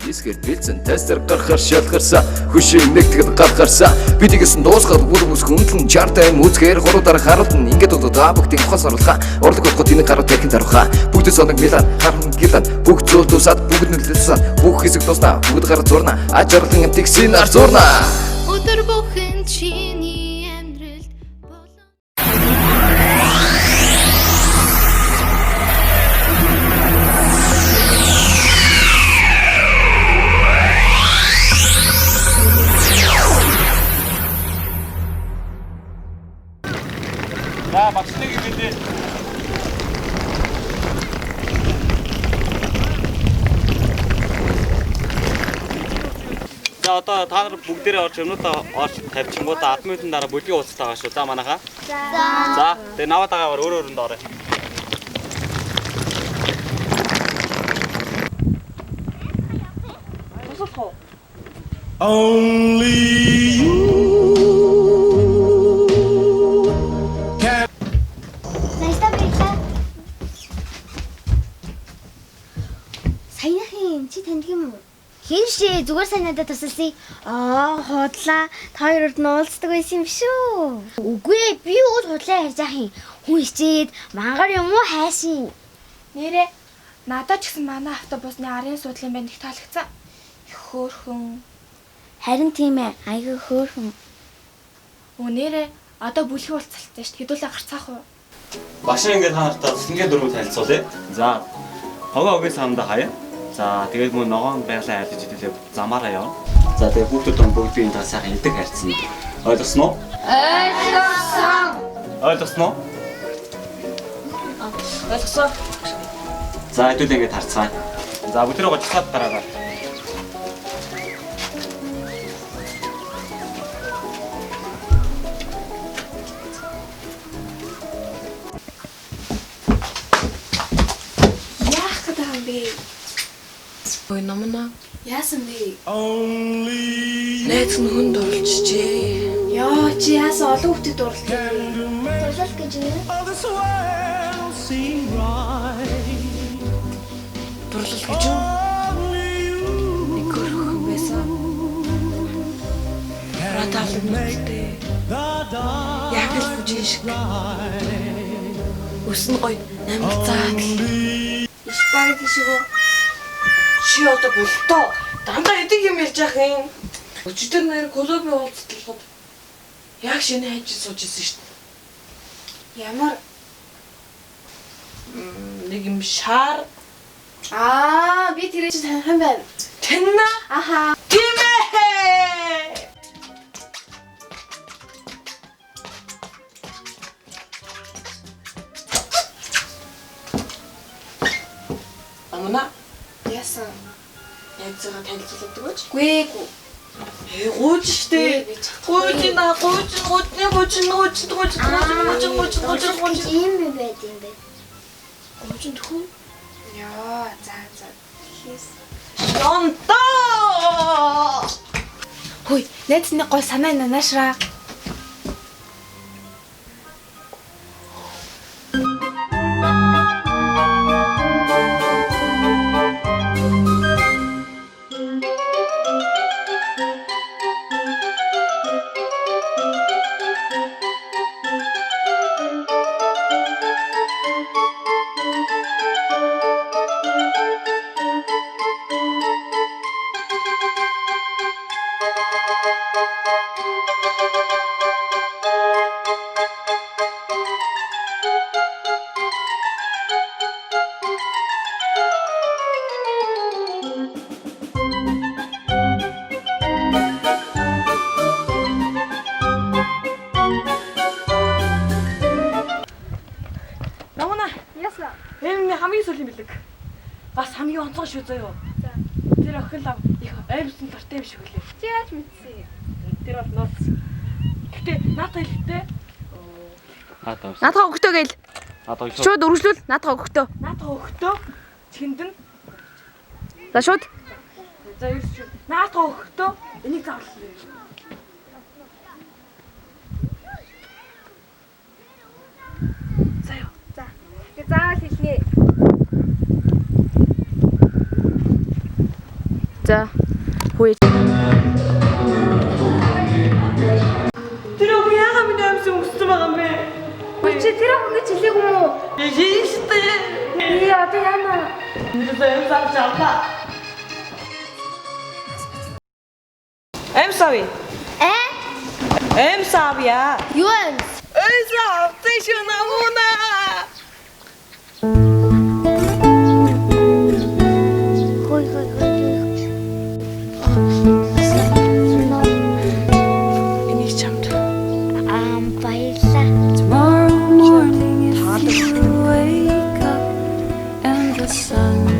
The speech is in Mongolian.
Дисгээр бэлдсэн тестер гарахар шалгарсан. Хөшөө нэгтгэл гаргарсан. Бид игсэн дуусгаад бүр бүс хөндлөн 60 50 үзгээр 3 дараа харуулна. Ингээд одоо та бүгдийг ухаас оруулах. Урлаг бодгоо тэнэг гарууд тархин зарвах. Бүгд соног милан хархан гилан бүх зүйл тусаад бүгд нүлсэн. Бүх хэсэг тусна. Бүгд гар зурна. Аж аргалан амтыг синар зурна. Өдөр бүхэн чиний амьдралд болон За багш нэг мэдээ. За одоо та нар бүгдээрээ орж юмнуудаа орж тавьчихгуудаа 10 минутын дараа бүлгийн уулзалт байгаа шүү. За манайхаа. За. Тэгээ наваа дагаар өөр өөрөнд орё. Only you can. Баярлалаа баярлалаа. Саяныхын чи таньдаг юм уу? Хин шээ зүгээр сайн надад тусалсан. Аа худлаа. Та хоёр урд нь уулздаг байсан юм шүү. Үгүй ээ, би уул худлаа ярьж ах юм. Хүн хичээд мангар юм уу хайшин. Нэрээ надад ч гэсэн манай автобусны арын суудлын банд их таалагдсан. Их хөөрхөн. Харин тийм ээ. Айгүй хөөрхөн. Өө нэрээ одоо бүлгийн уулзалттай шүү дээ. Хэдүүлээ гарцаах уу? Багш ингээд та нартай цэцэнгийн дөрөв танилцуулъя. За. Хогоо өгийн санда хаяа. За тэгээд мөн ногоон байгалаа хайрлаж хэдүүлээ замаараа явна. За тэгээд хүүхдүүд он бүгдийн энэ сайхан идэх хайрцсан. Ойлгосноо? Ойлгосон. Ойлгосноо? Ойлгосон. За хэдүүлээ ингээд харцгаая. За бүгдээрээ гоцлоод дараарай. Яах гэдэг юм бэ? Ой номно. Яасан бэ? Only Найз нь хүн дурлжжээ. Йоо чи яасан олон хүүхдэд дурлалтай. Дурлал гэж юу? all this world seem right. Дурлал гэж юу? Only you Нэг хөрхөн байсан. Радал нүдтэй. the dark Яг л бүжин шиг. Өсөн гой намиг заадал. Иш баг тийшгөө. Чи одоо болтоо. Дандаа эдэг юм ярьж ах юм. Өчигдөр нэр клубын уулзталхад яг шинэ ханчин сууж исэн шүү дээ. Ямар Нэг юм шар Аа би тэрийг чи таних юм байна. тэнна. Аха. Тийм ээ. Амна Яасан? найзгаа танилцуулдаг гэж. Гүй гүү. Ээ гууж штэ. Би чадахгүй. Гууж на гууж гууж гууж гууж гууж гууж гууж гууж Дурлал гууж гэж юм бэ байд юм бэ? Гууж тхүү. Йоо за за. Хийс. Онтоо. Хөөе найз нэг гой санаа наашраа. Намна. Яасан? Энэ миний хамгийн сүүлийн бэлэг. Бас хамгийн онцгой шүү заяо. За. Тэр охин лав их оймсон дуртай юм шиг үлээ. Чи яаж мэдсэн юм? Тэр бол нууц. Гэтэ наадах хэлэхдээ Хаа тавьсан. Наадхаа өгтөө гээл. Хаа тавьсан. Шууд үргэлжлүүл наадхаа өгтөө. наадах өгтөө чиндэн За шууд. за ерөөс шүү. Наадах өгтөө энийг заавал. Заяо. За. Би заавал хэлнэ. За. Хүү. Тэр охин яагаад миний амьс өмссөн байгаа юм бэ? Үгүй чи тэр охин гэж хэлээгүй юм уу? Хэлсэн шүү дээ. Би одоо яана? Нэрээ амьс авч авлаа. Амьс авъя. Э? Амьс авъя. Юу юм? Амьс авсан шүү намуна. Хой хой хой. Энийг чамд. Аа баярлаа. Tomorrow morning, if you wake up and the sun